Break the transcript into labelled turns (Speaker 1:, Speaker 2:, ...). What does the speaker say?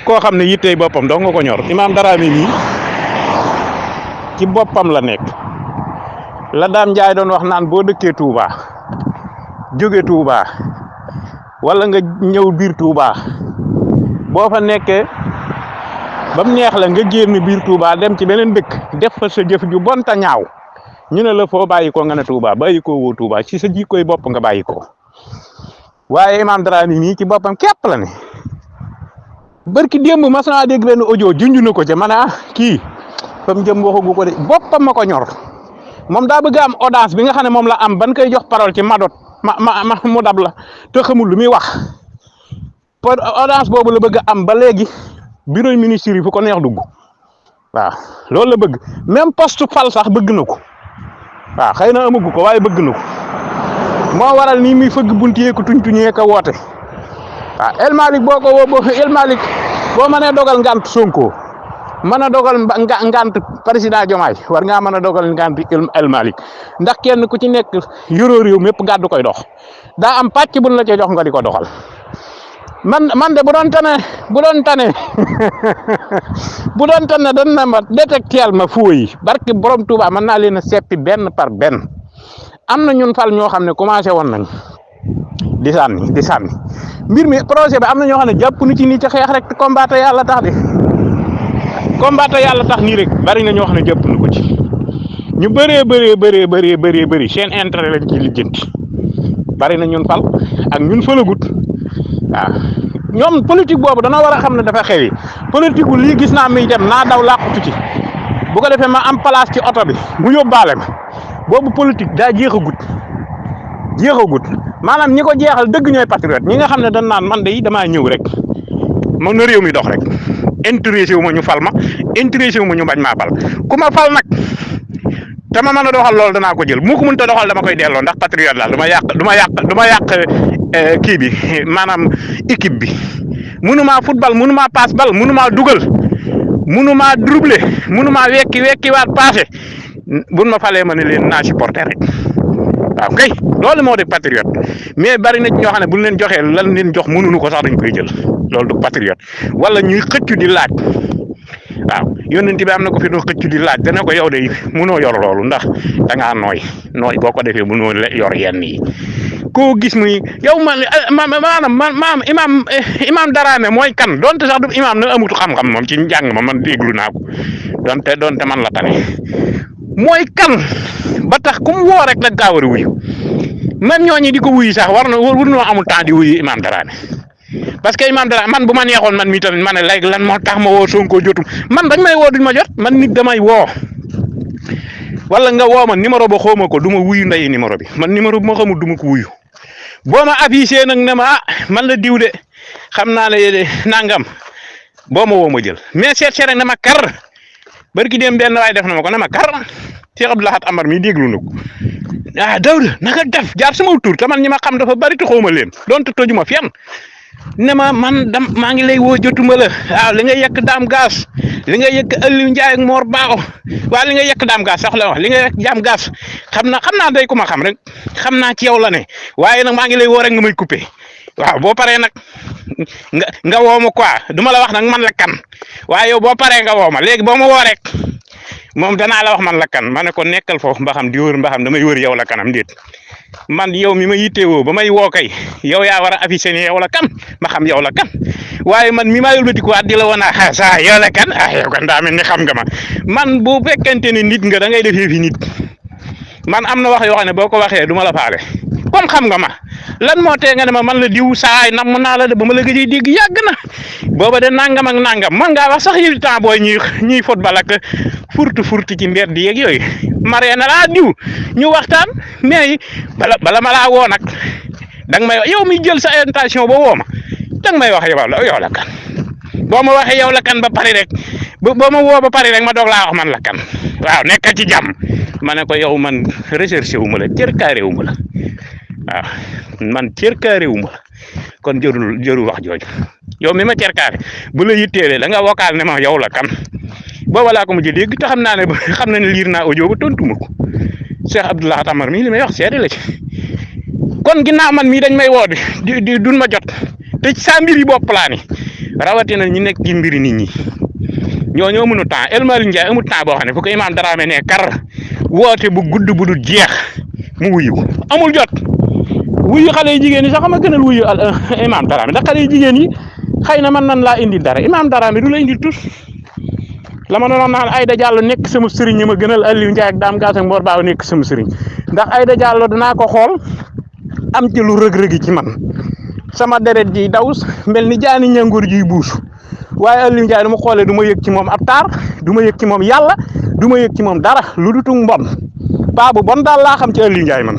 Speaker 1: koo xam ne yittey boppam doo nga ko ñor. Imam Dramé mii ci boppam la nekk la Dame Ndiaye doon wax naan boo dëkkee Touba jóge Touba wala nga ñëw biir Touba boo fa nekkee ba mu neex la nga génn biir Touba dem ci beneen dëkk def fa sa jëf ju bon ta ñaaw ñu ne la foo bàyyi ko nga ne Touba bàyyi ko woo Touba ci sa jikkoy bopp nga bàyyi ko waaye Imam Dramé mii ci boppam képp la ne. barki démb mas naa dégg benn audio junj na ko ca man kii fa mu jëm waxagu ko de boppam ma ko ñor moom daa bëgg am audace bi nga xam ne moom la am ban koy jox parole ci madot mu dab la te xamul lu muy wax pour audace boobu la bëgg am ba léegi bureau ministre yi fu ko neex dugg waaw loolu la bëgg même poste fal sax bëgg na ko waaw xëy na amagu ko waaye bëgg na ko moo waral nii muy fëgg bunt yee ko tuñee ko woote. waaw El Malick boo ko woo El Malick boo mënee dogal ngant Sonko mën a dogal ngant président Diomaye war ngaa mën a dogal ngant El Malick ndax kenn ku ci nekk yoroo réew mépp gàddu koy dox daa am pàcc buñ la ca jox nga di ko doxal man de bu doon tane bu doon tane dañ na ma détecteel ma foo yi barke borom Touba mën naa leen a seppi benn par benn am na ñun fal ñoo xam ne commencé woon nañ di sànni mbir mi projet bi am na ñoo xam ne jàpp ni ci nii ca xeex rek combattre yàlla tax de combattre yàlla tax nii rek bari na ñoo xam ne jàpp na ko ci ñu bëree seen intérêt lañ ci lijjanti bari na ñun fal ak ñun falagut waaw ñoom politique boobu dana war a xam ne dafa xewi politique wu lii gis naa muy dem naa daw làqutu ci bu ko defee ma am place ci oto bi mu yóbbaale ma boobu politique daa jeexagut maanaam ñi ko jeexal dëgg ñooy patriote ñi nga xam ne dañ naan man de damaa ñëw rek moom na réew mi dox rek intéressé wu ma ñu fal ma intéressé wu ma ñu bañ maa fal ku ma fal nag te ma mën a doxal loolu danaa ko jël mu ko mënta doxal dama koy delloo ndax patriote daal du ma yàq kii bi maanaam équipe bi mënumaa football mënumaa passe bal mënumaa dugal mënumaa dribble mënumaa wekki waat passé buñ ma falee ma ne leen naa supporter rek waaw kay loolu moo di patriote mais bari na ci ñoo xam ne buñ leen joxee lan leen jox mënuñu ko sax dañ koy jël loolu du patriote wala ñuy xëccu di laaj waaw yónnent bi am na ko fi doon xëccu di laaj dana ko yow de mënoo yor loolu ndax da ngaa nooy boo ko defee mënoo yor yenn yi koo gis muy yow maanaam imam Dramé mooy kan donte sax du imam na amut xam-xam moom ci njàng ma man déglu naa ko donte man la tane mooy kan ba tax ku mu woo rek nag gaa war a wuyu même ñooñu di ko wuyu sax war noo amul temps di wuyu imam Dramé parce que imam Dramé man bu ma neexoon man mii tamit ma ne léegi lan moo tax ma woo Sonko jotum man dañ may woo duñ ma jot man nit damay woo wala nga woo ma numéro ba xawma ko du ma wuyu ndeyi numéro bi man numéro bi ma xamul du ma ko wuyu boo ma affiché nag ne ma man la diw de xam naa ne nangam boo ma woo ma jël mais seet rek ne ma kar barki dem benn waay def na ma ko ne ma kar Cheikh Abdou Lahad Amar mi déglu na ko Daouda naka def jaar sama tur te man ñi ma xam dafa bari te xawma leen donte tojuma fenn ne ma man maa ngi lay woo jotuma la waaw li nga yekk daam gaas li nga yekk Aliou Ndiaye ak Mor Bao waaw li nga yekk daam gaas sax la wax li nga yekk daam gaas xam naa day ko ma xam rek xam naa ci yow la ne waaye nag maa ngi lay woo rek nga may coupé waaw boo paree nag nga woo ma quoi duma la wax nag man la kan waaye yow boo paree nga woo ma léegi boo ma woo rek moom danaa la wax man la kan ma ne ko nekkal foofu mbaxam di wër mbaxam damay wër yow la kanam déet man yow mi ma yittewoo ba may woo kay yow yaa war a affiché ne yow la kan ma xam yow la kan waaye man mi maa yëlbatikuwaat di la woon saa yow la kan yow kan daa mel ni xam nga ma man bu fekkente ne nit nga da ngay defee fi nit man am na wax yoo xam ne boo ko waxee du ma la faale comme xam nga ma lan moo tee nga ne ma man la diw saay nam naa la de ba ma la gëj dégg yàgg na booba de nangam ak nangam man ngaa wax sax yi temps booy ñuy football ak furti ci mbedd yeeg yooyu maree na laa diw ñu waxtaan mais bala ma laa woo nag danga may yow mi jël sa intention ba woo ma danga may wax yow la kan boo ma waxee yow la kan ba pare rek boo ma woo ba pare rek ma doog laa wax man la kan waaw nekkal ci jàmm ma ne ko yow man recherché wu ma la cërkaare wu ma la waaw man cërkaare wu ma la kon jërul wax jooju yow mi ma cërkaare bu la yitteelee da nga vocal ne ma yow la kan booba laa ko mujj dégg te xam naa ne liir naa audio ba tontu ma ko Cheikh Abdou Lahad Amar mii li may wax seede la ci kon ginnaaw man mii dañ may woo di duñ ma jot te saa mbir yi bopp laa ni rawatina ñi nekk ci mbiri nit ñi ñoo mënu temps El Malick Ndiaye amul temps boo xam ne fu ko Imam Dramé ne kar woote bu gudd bu dul jeex mu wuyu amul jot wuyu xale yu jigéen yi sax ma gënal wuyu Imam Dramé ndax xale yu jigéen yi xëy na man nan laa indi dara Imam Dramé du la indi tus la ma doon naan Aïda Diallo nekk sama sëriñ ñi ma gënal Aliou Ndiaye ak Dame Gass ak Mor Ba nekk sama sëriñ ndax Aïda Diallo danaa ko xool am ci lu rëg-rëgi ci man sama deret ji daw mel ni jaani ñangoor jiy buusu waaye Aliou Ndiaye du ma xoolee du ma yëg ci moom ab taar du ma yëg ci moom yàlla du ma yëg ci moom dara lu dutu mbon paa bu bon daal laa xam ci Aliou Ndiaye man